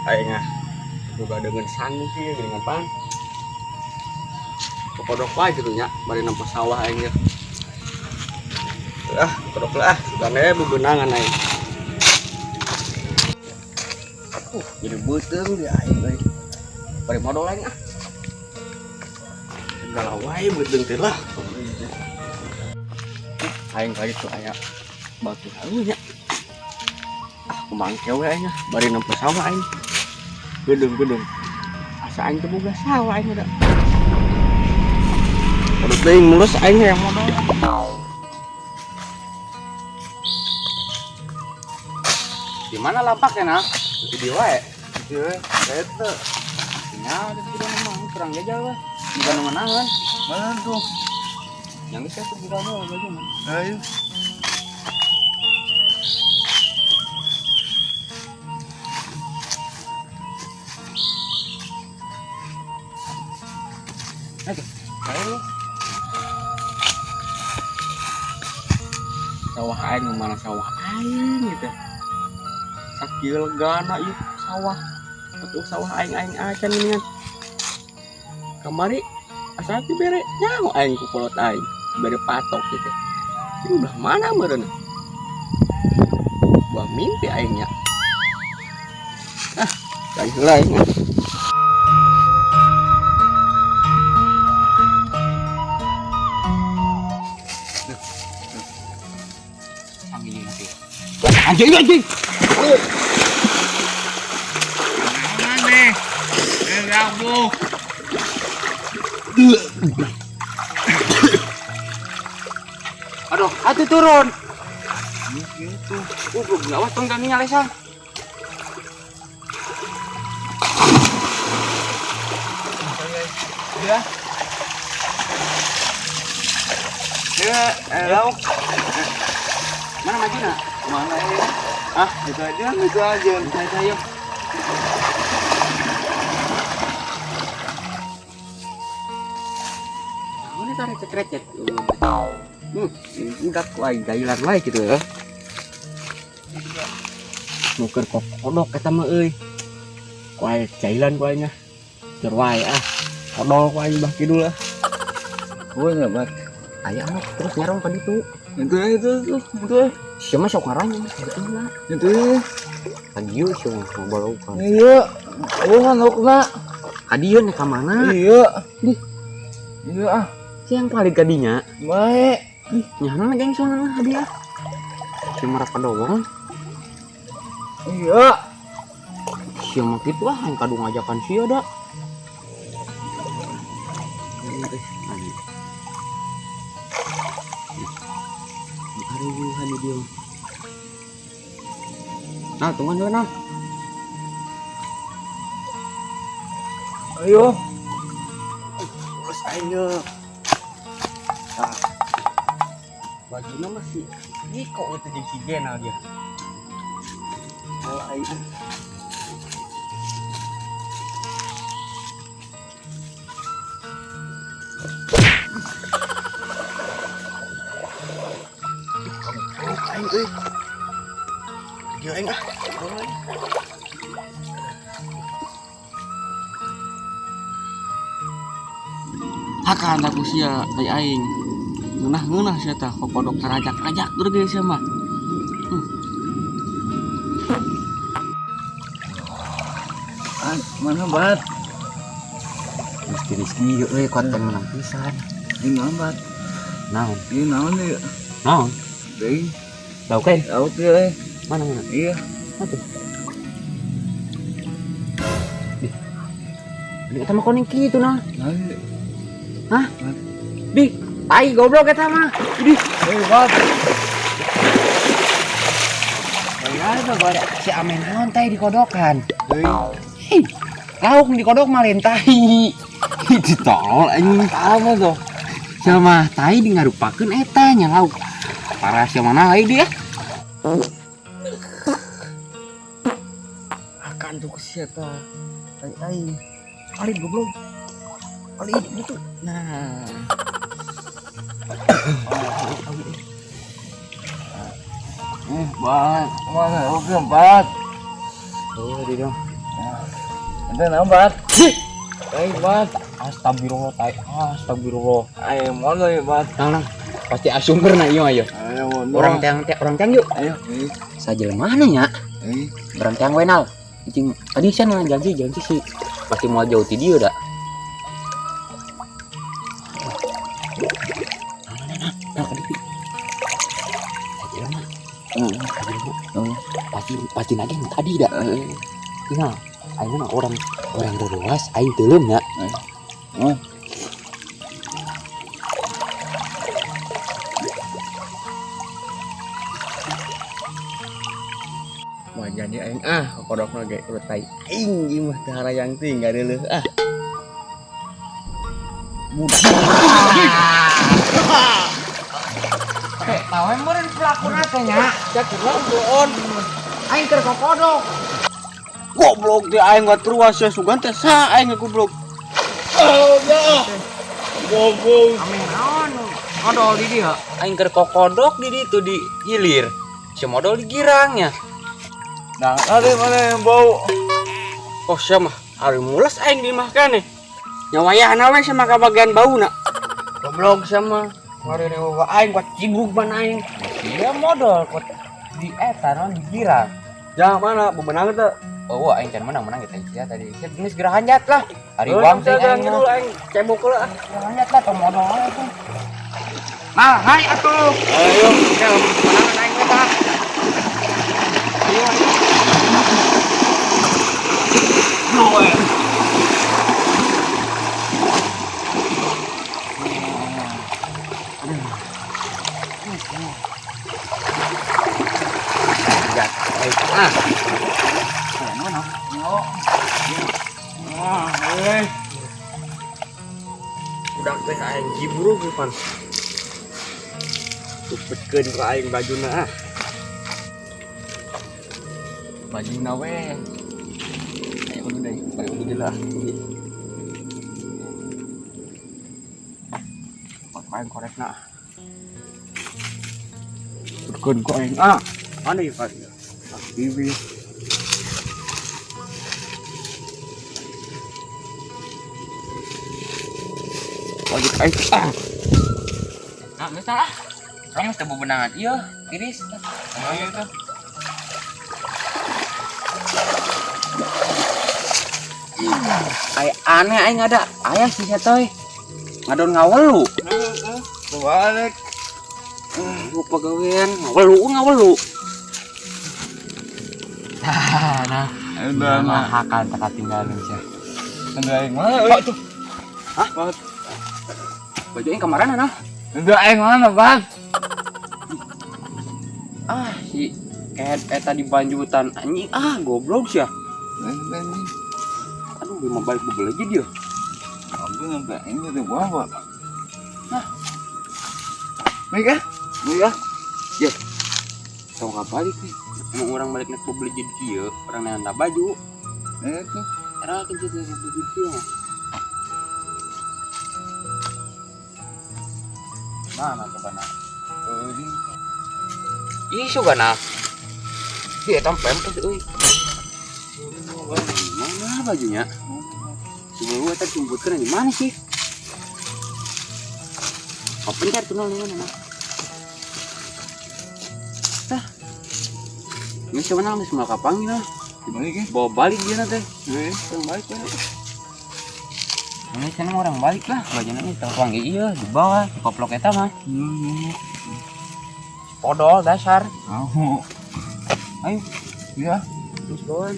Aing ah. Boga dengan sangu kieu geuning apaan. Kokodok wae kitu nya, bari nempo sawah aing ge. Ah, kodok lah, sugane bebenangan aing. Jadi beuteung di aing euy. Bari modal aing ah. Segala wae beuteung teh lah. Aing kali tuh aya batu halu nya. Ah, kumangke we aing ah, bari nempo sawah aing. Gedung-gedung. Asa aing teh boga sawah aing da. Kodok teuing mulus aing yang modal. Di mana lapaknya nah? Di dieu wae. Di dieu eta. Nya di dieu mah kurang jajal we. Di mana manahan? Mana tuh? Yang geus atuh buka mah baju mah. Ayo. Ayo. Ayo. Sawah aing mana sawah aing gitu. Sakieu legana ieu sawah. Atuh sawah aing-aing acan geuningan. Kamari asa dibere nyaho aing ku kolot aing, bere patok gitu. Ini belah mana meureun? Buah mimpi aing nya. Ah, aing heula aing. Anjing, anjing. Mana? Rabu. Aduh, atuh turun. Gitu. Belum awas tong kami nyalesan. Ya. Ya, lauk. Mana maju nak? Mana ya? Ah, itu aja, itu aja. Itu aja yuk. Ini tarik recet-recet. Udah ku aing gailan wae gitu ya. Nuker kokodok eta mah euy. Ku aing jailan ku aing ah. Keur wae ah. Kodol ku aing bah kidul ah. Oh, nyabat. Aya mah terus nyarong ka ditu. Itu itu itu itu. Sia mah sok ngarang mah kitu lah. Itu. Kadieu sia mah ngobrol-ngobrol. Iya. Oh, hanokna. Kadieu nya ka mana? Iya. Dih. Iya ah. Sia yang paling kadinya. Bae. Ih, nyana geng sono hadiah. Sia mah raka doang. Iya. Sia mah kitu ah, yang kadu ngajakan sia da. Aduh, hani dia. Nah, tungguan dulu nah. Ayo. Terus ayo. Nah. Bajunya masih Niko itu jadi si Jenal dia. Oh, ayo. Aing euy. Dia aing ah. Hakan aku sia tai aing. Ngeunah-ngeunah sia tah kokodok karajak-rajak geus ge sia mah. Ah, mana bat? Mesti rezeki euy konten menang pisan. Ini naon bat? Naon? Ini naon ieu? Naon? Deui. Lauk kan? Lauk ieu euy. Mana mana? Iya. Apa tuh? Dih. Ini eta mah kuning kitu nah. Naon ieu? Hah? Dih, tai goblok eta mah. Dih. Eh, bat. Apa goda? Si Amen naon tai dikodokan? Deui. Hei, lauk dikodok mah lain tai. Ditolol anjing. Apa tuh? Sama tai di ngarupakeun eta nya lauk. Parah sia mana lain dia? Akan tuh ke sia tah. Tai aing. Alit goblok. Alit gitu. Nah. Bat. Mana? Oke, bat. Oh, di dong. Ente nambat. Aing bat. Astagfirullah tai. Astagfirullah. Aing modal ya bat. Nang, nang. Pasti asumber na ieu ayo. Ayo modal. Orang teang yuk. Ayo. Sajelema mana nya? Eh. Orang teang we nal. Cing, tadi saya nanya janji janji sih. Pasti mau jauh ti dieu da. Nah, nah, nah, nah, nah, pasti pasti nagih yang tadi dah. Nah, aing mah orang orang reruas aing teuleum nya. Wah jadi aing ah kodokna ge urut tai aing ieu mah teu harayang teuing gareuleuh ah. Tahu meureun pelakuna teh nya. Cak on. Aing keur kokodok. Goblok teh aing nggak teruas ya sugan teh sa aing goblok. Goblok. Ame naon? Modol di dieu. Aing keur kokodok di ditu di hilir. Si modol di girangnya. Nah, ada mana yang bau? Oh sia mah ari mules aing di imah kene. Nyawayahna we sama kabagian bauna. Goblok sia mah. Ngari aing kuat cibrug ban aing. Iya modol kok di eta naon di girang. Ya mana bebenang teh. Oh, aing can menang-menang kita sia tadi. Sia geus gerah hanjat lah. Ari wang teh aing aing dulu mah. aing cebok heula ah. Gerah hanjat lah tong modol atuh. Nah, hai atuh. Ayo, ya menangan aing mah tah. Ayo, ayo. Ah. Wah, eh. Udah teh aing jibrug pan. Tupetkeun ku aing bajuna ah. Bajuna we. Ayo udah deui, balik udah lah. Aing korekna. Tupetkeun ku aing ah. Mana ieu pan? Bibi. Wajib aing ah. Nah, geus lah. Urang geus teu bebenangan ieu, tiris. Ayo tuh. Ay aneh aing ada. Aya sih nya toy. Ngadon ngawelu. Balik. Lu pagawean ngawelu ngawelu. Nah, nah. Udah Nah, hakan tak ketinggalan sia. Udah aing mana? Oh, tuh. Hah? Baju aing kamarana nah. Udah aing mana, Bang? Ah, si ket eta di banjutan anjing. Ah, goblok sia. Aduh, dia mau balik bebel aja dia. Aku sampai ini udah bawa. Nah. Mika? Mika? Ya. Tong ka balik nih. Emang orang balik naik bebel jadi kieu, orang nanya baju. Itu. Era kerja jadi kieu. Mana coba nah? Ih, suka nah. Dia eta pempes euy. Mana bajunya? Sebelum gua tadi jumputkeun di mana sih? Kapan cari tunal di mana? Tah. Ini siapa nang geus moal kapanggih nah. Gimana ki? Bawa balik dia teh. Orang balik ya. Ini seneng orang balik lah, bajunya ini terpanggil iya di bawah, koplok eta mah. Podol dasar. Aku. Ayo. Ya. Terus kawan.